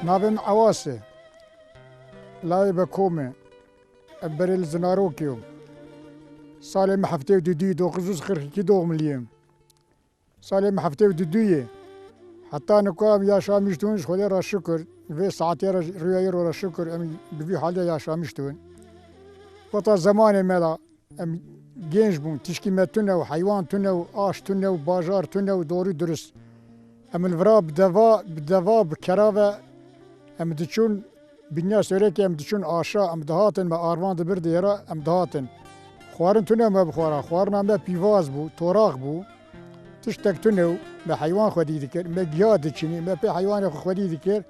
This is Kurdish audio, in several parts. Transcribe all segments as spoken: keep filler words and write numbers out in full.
Navê min Ewas e. Lawê Bekom e. Em berê li Zinarokê yo. Salê min heftê û duduyê, dokuz yüz kırk iki doğumluyum. Salê min heftê û duduyê. Heta nika em yaşamiş tûn, ji Xwedê re şikir. Vê saetê re, rûya îro re şikir, em bi vî halde yaşamiş tûn. Weta zemanê me de em genç bûn, tişkî me tune û heywan tune û aş tune û bajar tune û doğru dürüst. Em li vira bi deva, bi deva, bi kerave em diçûn, binya Sêwrekê em diçûn aşa, em dihatin, me arvan dibir dêra, em dihatin. Xwarin tune me bixwara, xwarina me pîvaz bû, toraq bû. Tiştek tune û me heywan xwedî dikir, me giya diçinî, me pê heywanê xwe xwedî dikir.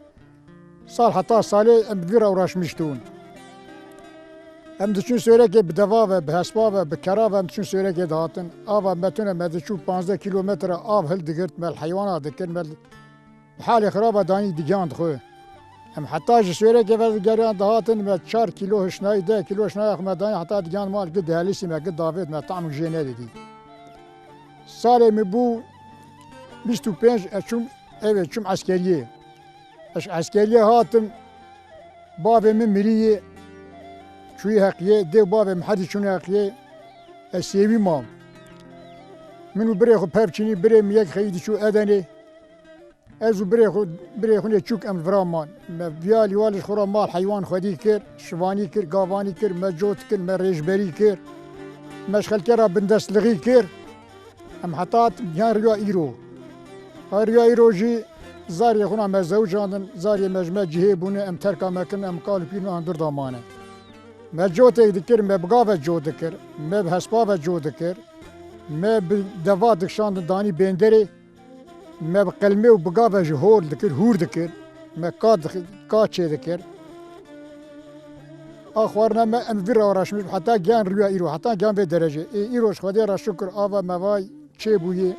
Sal heta salê em bi vî re uğraşmiş tûn. Em diçûn Sêwrekê bi deva ve, bi hespa ve, bi kera ve em diçûn Sêwrekê dihatin. Ava me tune, me diçû panzdeh kîlometre av hildigirt, me li heywana dikir, me li halê xiraba danî digihand xwe. Em heta ji Sêwrekê ve digeriyan dihatin, me çar kîlo hişnayî, deh kîlo hişnaya xwe me danî heta digihand mal, gi dihelîsî me, gi davêt me, tam jê nedidî. Salê min bû bîst û pênc, ez çûm, ev ê çûm eskeriyê. Ez ji eskeriyê hatim, bavê min mirî yê, çûyî heqiyê, dê û bavê min herî çûne heqiyê, ez sêwî mam. Min û birê xwe pevçînî, birê min yek xeyî diçû Edenê. Ez û birê xwe, birê xwe nê çûk em li vira man. Me viya lîwal ji xwe re mal heywan xwedî kir, şivanî kir, gavanî kir, me cot kir, me rêjberî kir. Me ji xelkê re bindestlixî kir. Em heta yan riya îro. Ha riya îro jî zariyê xwe me zewicandin, zariyê me ji me cihê bûne, em terka me kirin, em kal û pîr me hundir da mane. Me cotê dikir, me bi gave cot dikir, me bi hespa ve cot dikir, me bi deva dikişandin danî bênderê, me bi qelmê û bi gave jî hol dikir, hûr dikir, me ka dixi-, ka çê dikir. A xwarina me em vî re uğraşmiş, heta giyan rûya îro, heta giyan vê derecê. Ê îro ji Xwedê re şukir, ava me vay çêbûyê,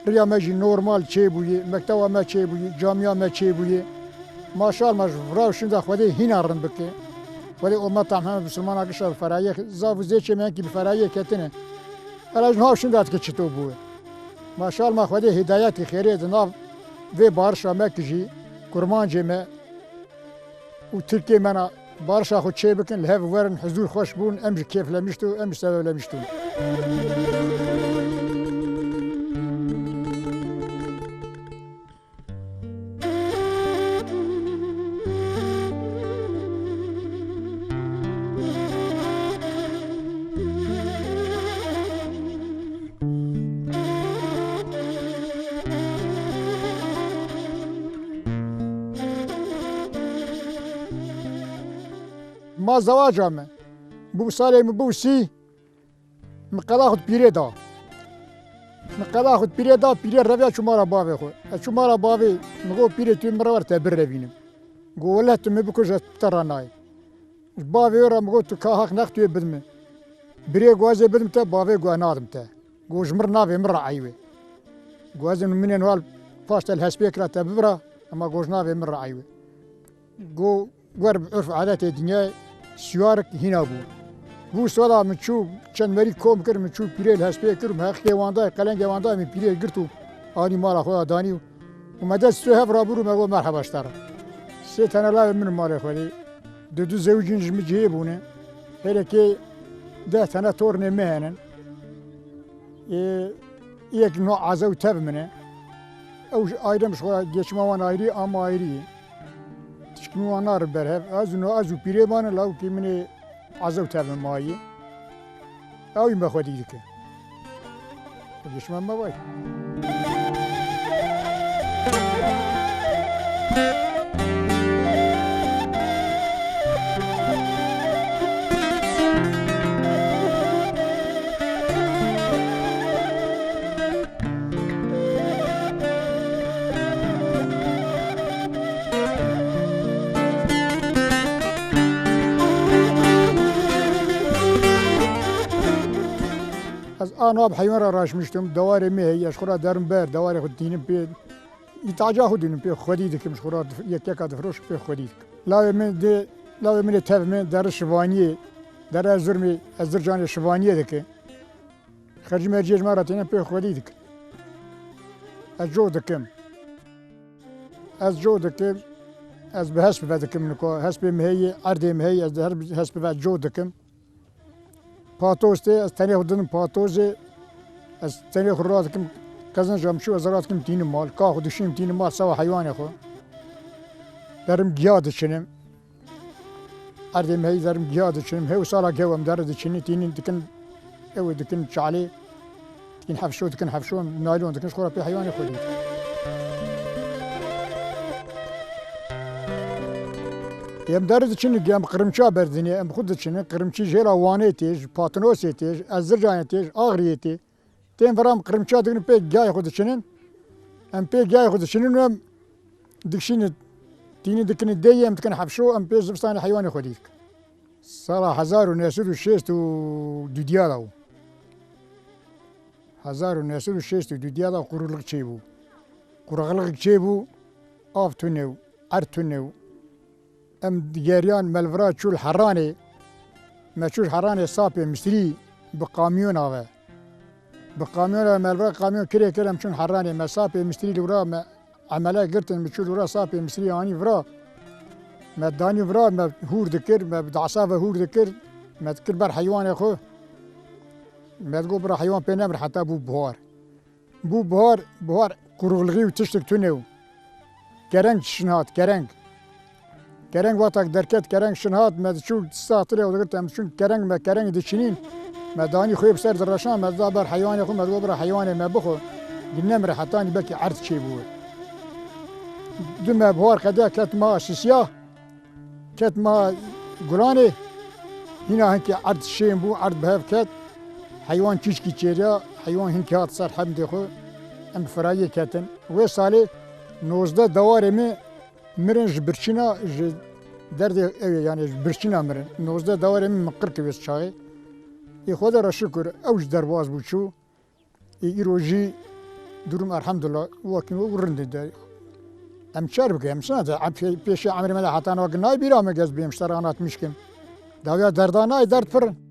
riya me jî normal çêbûyê, mekteba me çêbûyê, camiya me çêbûyê. Maşal me ji vira û şinda Xwedê hîna rind bike. Xwedê ummeta me Misilmana gişa bi ferahiyê, zav û zêçê me hinkî bi ferahiyê ketine. Hela ji niha û şinda dike çito bûye. Maşal me Xwedê hidayetê xêrê di nav vê barişa me kijî, kurmancê me, û Tirkê me na barişa xwe çê bikin, li hev werin, hizûr xweş bûn, em jî kêflemişt û em jî sebeblemişt bûn. Ma zewaca me bû, salê min bû sî, min qeda xwe di pîrê da. Min qeda xwe di pîrê da, pîrê reviya çû mala bavê xwe. Ez çû mala bavê, min got, "Pîrê, tu min re were te birevînim." Got, "Wele tu min bikuje, ez te re nayêm." Ji bavê wê re min got, "Tu ka heq nex tu yê bidime." Birê got, "Ez ê bidim te." Bavê got, "Ez nadim te." Got, "Ji min re navê min re eyb e." Got, "Ez ê min ê niha paş te li hespê kira te bibira, ema got, ji navê min re eyb e." Got, wer bi urf adetê dinyayê siyarik hîna bû. Bû soda min çû çend merî kom kir, min çû pîrê li hespê kir û min heqê wan dayê, qelengê wan dayê, min pîrê girt û anî mala xwe da danî û, û me dest sê hev rabûr û me got, "Merheba ji te re." Sê tene lavê min û malê xwe dê. Di du zewicîn ji min cihê bûne. Hêrekê deh tene tornê me henin. Ê, yek no Ezew tev min e. Ew ji ayrem ji xwe geçima wan ayrî, ama ayrî ye. Tişkî min wan narin ber hev. Ez û no, ez û pîrê mane, lawikî min ê Ezew tev min mayî. Ew jî me xwedî dike. Xwedî ji me me vay. Ez a niha bi heywan re raşmiştim, dewarê me heye, ez ji xwe re derim ber, dewarê xwe dînim pê, îtaca xwe dînim pê, xwedî dikim, ji xwe re dif-, yek yeka difiroşim pê xwedî dikim. Lawê min dê, lawê min ê tev min, deri şivaniyê, deri Erzurmê, ez zircanê şivaniyê dike. Xercî merciyê ji me re têne pê xwedî dikin. Ez cot dikim. Ez cot dikim. Ez bi hesp ve dikim nika. Hespê min heye, erdê min heye, ez di her hesp ve cot dikim. Patoz tê, ez tenê xwe didim patozê. Ez tenê xwe radikim, qezenca min çû, ez radikim tînim mal. Ka xwe dişînim tînim mal, sewa heywanê xwe. Derim giya diçinim. Erdê min heye, derim giya diçinim. Hew sala gew em deri diçinin, tînin dikin, ew dikin çalê. Dikin hefşo, dikin hefşo, naylon dikin, ji xwe re pê heywanê xwe dît. Em deri diçin, em qirimça berdinê, em xwe diçinin, qirimçî jêla Wanê tê, ji Patinosê tê, ji Ezircanê tê, ji Axriyê tê. Tên vira em qirimça dikin pê giyayê xwe diçinin. Em pê giyayê xwe diçinin û em dikişînin, tînin dikin deyê, em dikin hefşo, em pê zivistanê heywanê xwe dît. Sala hezar û neh sed û şêst û dudiya da bû. Hezar û neh sed û şêst û dudiya da quruqlik çêbû. Quruqlik çêbû, av tune bû, erd tune bû. Em digeriyan me li vira çû li Heranê, me çû li Heranê sapê Misrî bi kamyona ve. Bi kamyona me li vira kamyon kirê kir, em çûn Heranê, me sapê Misrî li vira me emele girtin, min çû li vira sapê Misrî anî vira. Me danî vira, me hûr dikir, me bi dasa ve hûr dikir, me dikir ber heywanê xwe. Me digot bira heywan pê nemir heta bû buhar. Bû buhar, buhar quruqlixî û tiştik tune bû. Kereng şin hat, kereng. Kereng wextek derket, kereng şin hat, me diçû satilê û digirt, em diçûn kereng, me kereng diçinîn. Me danî xwê bi ser direşan, me da ber heywanê xwe, me digot bira heywanê me bixwe. Di nemire hetanî belkî erd çêbû. Du me buhar qediya ket ma Sisiya, ket ma Gulanê. Hîna hinkî erd şên bû, erd bi hev ket. Heywan çîçkî çêriya, heywan hinkî hat ser hemdê xwe. Em firayiyê ketin. Wê salê nozdeh dewarê me mirin ji birçîna, ji derdê ew ê, yanî ji birçîna mirin. Nozdeh dewarê min min qir kir wê çaxê. Ê Xwedê re şikir, ew ji derbas bû çû. Ê îro jî durum elhamdulillah, wekî wek rindê de. Em çer bikin, em çina de, em pê-, pêşê emrê me de heta niha nayê bîra me gez bêm, ji te re anlatmiş kim. Dawiya derda nayê, derd pir in.